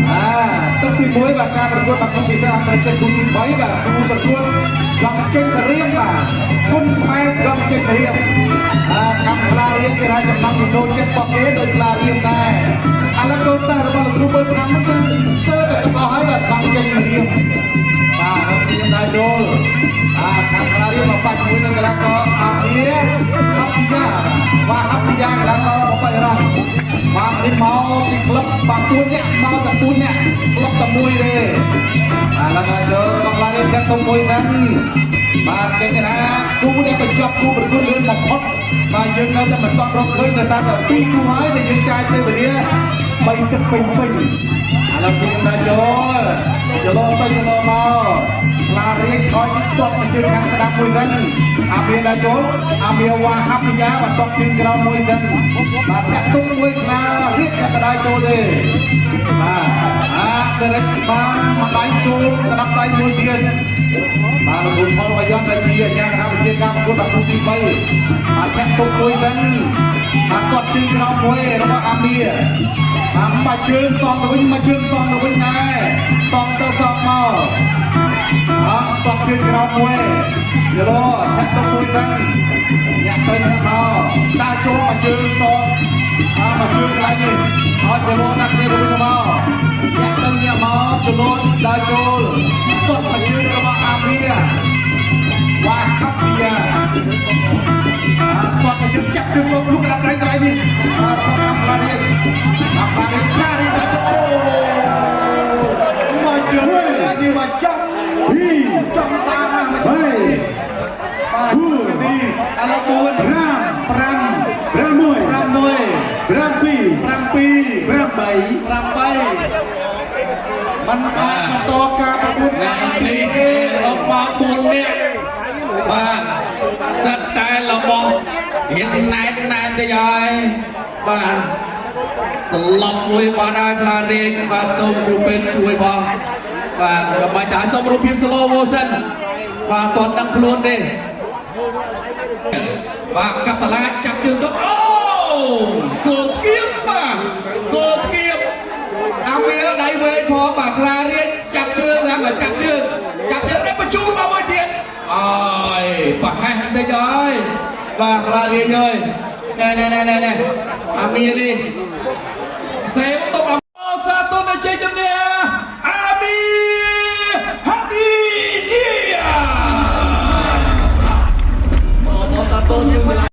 អាទឹកទី1បាទការប្រកួតបាក់គុំពិសេសអន្តរជាតិគូទី3បាទគូប្រកួតកង់ចេញរៀមបាទគុណខ្មែរកង់ចេញរៀមអាកម្មខ្លារៀមគេថាចំណងចំណូលចិត្តរបស់គេដោយខ្លារៀមដែរឥឡូវកូនតារបស់លោកគ្រូបើខាងនោះគឺស្ទើរតែទាំងអស់ហើយបាទកង់ចេញរៀមបាទរករៀមដែរចូលអាកម្មខ្លារៀមមកបាច់ជាមួយនឹងកីឡាករអាមៀអាប់យ៉ាបាទអាប់យ៉ាកីឡាកររបស់បៃរ៉ង់បាទនេះមកពីក្លឹបបាទ4នាក់មកតែ4នាក់ក្លឹបតែមួយទេបាទឡើងដល់ចូលរបស់ខ្លារៀមធាក់ទុំមួយសិនបាទចេញណាគូដែលបញ្ចប់គូប្រកួតលឿនបំផុតបាទយើងនៅតែមិនទាន់រកឃើញដោយសារតែ2គូហើយដែលយើងចាយពេលវេលា3ទឹកពេញពេញឥឡូវយើងដល់ចូលចលោទៅចលោមកខ្លារៀងខ້ອຍទាត់មកជើងខាងស្ដាំមួយសិនអាមៀដល់ចូលអាមៀវ៉ាហាប់យ៉ាបាទតបជើងក្រោមមួយសិនបាទធាក់ទុំមួយខ្លារៀងតែកដាចូលទេបាទអាដរិចបានមកដៃចូលស្ដាប់ដៃមួយទៀតបាទលោកផលវយ៉នដែលជាអាជ្ញាគណៈវិជាការប្រកួតដល់គូទី3បាទធាក់ទុំមួយសិនបាទទាត់ជើងក្រោមមួយរបស់អាមៀបាទមកជើងសងទៅវិញមកជើងសងទៅវិញដែរសងទៅសងមកអត់ទាត់ជើងក្រោមមួយយល់ធាក់ទុំមួយសិនញាក់ទៅញាក់មកដើរចូលមកជើងសងអើមកជើងកន្លែងនេះអត់ចលោដាក់គ្នាទៅវិញទៅមកញាក់ទៅញាក់មកចលោដើរចូលទាត់មកជើងរបស់អាមៀវ៉ាហាប់យ៉ាអត់ទាត់មកជើងចាប់ជើងលោកលុកដាក់ដៃកន្លែងនេះអត់តាមខ្លានេះអាបារីការីដល់ចូលមកជើងនេះមកចំចំតាមណាស់មកជើងនេះបាទនេះឥឡូវ4 5 5 6 6 7 7 8 8มันអាចបន្តការប្រកួត ថ្ងៃនេះអុកមក4នាក់បាទសិតតែរបស់រៀងណែនណែនតិចហើយបាទស្លប់មួយបានហើយខ្លារៀងបាទសូមគ្រូពេទ្យជួយផងបាទដើម្បីតែសូមរូបភាព slow motion បាទអត់ដឹងខ្លួនទេបាទកប្បលាចាប់ជើងទៅអូគោលគៀបបាទគោលគៀបអាមៀដៃវែងផងបាទខ្លារៀងចាប់ជើងណាបាទចាប់ជើងចាប់ជើងដល់បញ្ជូនមកមួយទៀតអើយប្រហែសតិចហើយបាទខ្លារៀងអើយណែណែណែណែណែអាមៀនេះសេវតុប